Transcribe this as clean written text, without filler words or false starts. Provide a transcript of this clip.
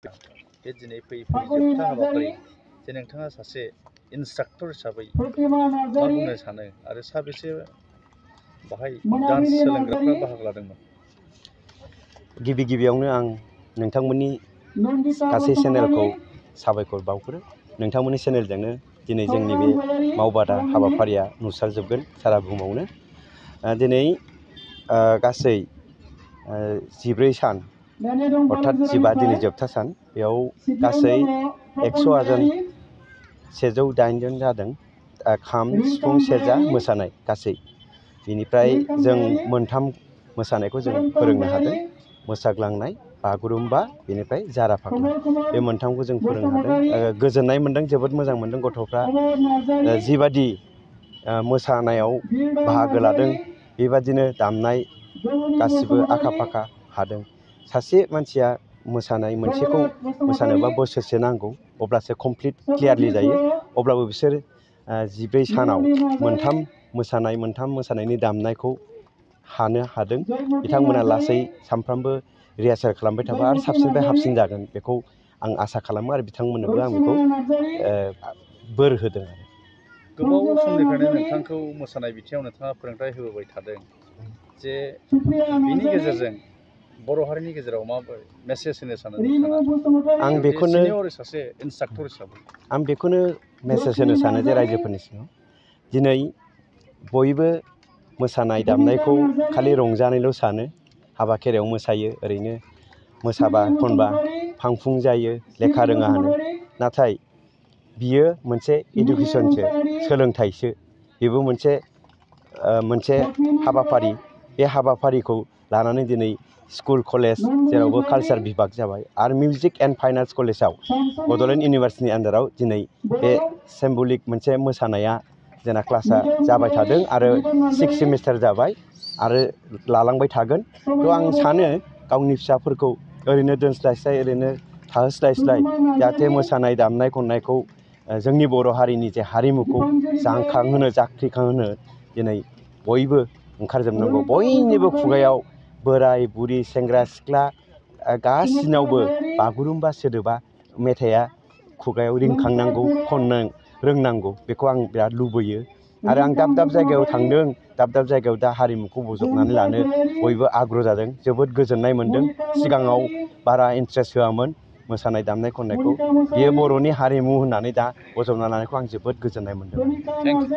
बे दिनै फैयै जोबथा हाबाफारि जे नोंथाङा सासे इन्सट्राक्टर हिसाबै मा बुंनो सानो आरो साबेसे बाहाय डान्स सोलोंग्राफ्रा बाहागो लादोंमोन? गिबियावनो आं नोंथांमोननि गासै चेनेलखौ साबायखर बावग्रो। नोंथांमोननि चेनेलजोंनो दिनै जोंनि बे मावबादा हाबाफारिया नुसारजोबगोन सारा बुहुमावनो। दिनै गासै 14 सान अर्थात 15 दिनै जोबथा सान, बेयाव गासै 100 जन 108 जन जादों। खाम, सिफुं, सेरजा मोसानाय गासै। बिनिफ्राय जों मोनथाम मोसानायखौ जों फोरोंनो हादों। मोसाग्लांनाय, बागुरुम्बा, बेनिफ्राय जारा फाग्ला। बे मोनथामखौ जों फोरोंनो हादों। गोजोननाय मोन्दों, जोबोद मोजां मोन्दों गथ'फ्रा। जिबादि मोसानायाव बाहागो लादों, बेबादिनो दामनाय गासिबो आखा फाखा हादों। सासे मानसिया मोसानाय मोनसेखौ मोसानोबा बोसोरसे नांगौ, अब्लासो कमप्लिट क्लियारलि जायो। अब्लाबो बिसोर 14 सानाव मोनथाम मोसानायनि दामनायखौ हानो हादों। बिथांमोना लासै सानफ्रामबो रिहार्सेल खालामबाय थाबा आरो साबसिननिफ्राय हामसिन जागोन, बेखौ आं आसा खालामो आरो बिथांमोननोबो आं बेखौ बोर होदों। गोबाव समनिफ्रायनो नोंथांखौ मोसानाय बिथिङाव नोंथाङा फोरोंथाय होबोबाय थादों जे बिनि गेजेरजों बर' हारिनि गेजेराव माबोरै मेसेज होनो सानो नोंथाङा? आं बेखौनो सिनियर सासे इन्सट्राक्टर हिसाबै आं बेखौनो मेसेज होनो सानो जे रायजोफोरनि सिङाव दिनै बयबो मोसानाय दामनायखौ खालि रंजानायल' सानो। हाबा खेरायाव मोसायो, ओरैनो मोसाबा खनबा फांफुं जायो, लेखा रोङा होनो। नाथाय बियो मोनसे इडुकेसनसो, सोलोंथाइसो। बेबो मोनसे हाबाफारि। बे हाबाफारिखौ लानानै दिनै स्कुल कलेज जेरावबो कालचार बिभाग जाबाय आरो मिउजिक एन्ड फाइन आर्ट्स कलेजाव बड'लेण्ड इउनिभारसिटिनि आन्दाराव दिनै बे सिम्बलिक मोनसे मोसानाया जोंना क्लासआ जाबाय थादों आरो 6 सेमिस्टार जाबाय आरो लालांबाय थागोन। थ' आं सानो गावनि फिसाफोरखौ ओरैनो दोनस्लायस्लाय, ओरैनो थाहोस्लायस्लाय जाहाथे मोसानाय दामनाय खन्नायखौ जोंनि बर' हारिनि जे हारिमुखौ जांख्रिखांहोनो दिनै बयबो ओंखारजोबनांगौ। बयनिबो खुगायाव बोराय बुरि सेंग्रा सिख्ला गासिनावबो बागुरुम्बा सोदोबा, मेथाइआ खुगायाव रिंखांनांगौ, खननो रोंनांगौ। बेखौ आं बिराद लुबैयो आरो आं दाब दाब जायगायाव थांदों। दाब दाब जायगायाव दा हारिमुखौ बजबनानै लानो बयबो आग्रह जादों। जोबोद गोजोननाय मोन्दों। सिगाङाव बारा इन्ट्रेस्ट होआमोन मोसानाय दामनाय खन्नायखौ। बियो बर'नि हारिमु होननानै दा बजबना लानायखौ आं जोबोद गोजोननाय मोन्दों। Thank you.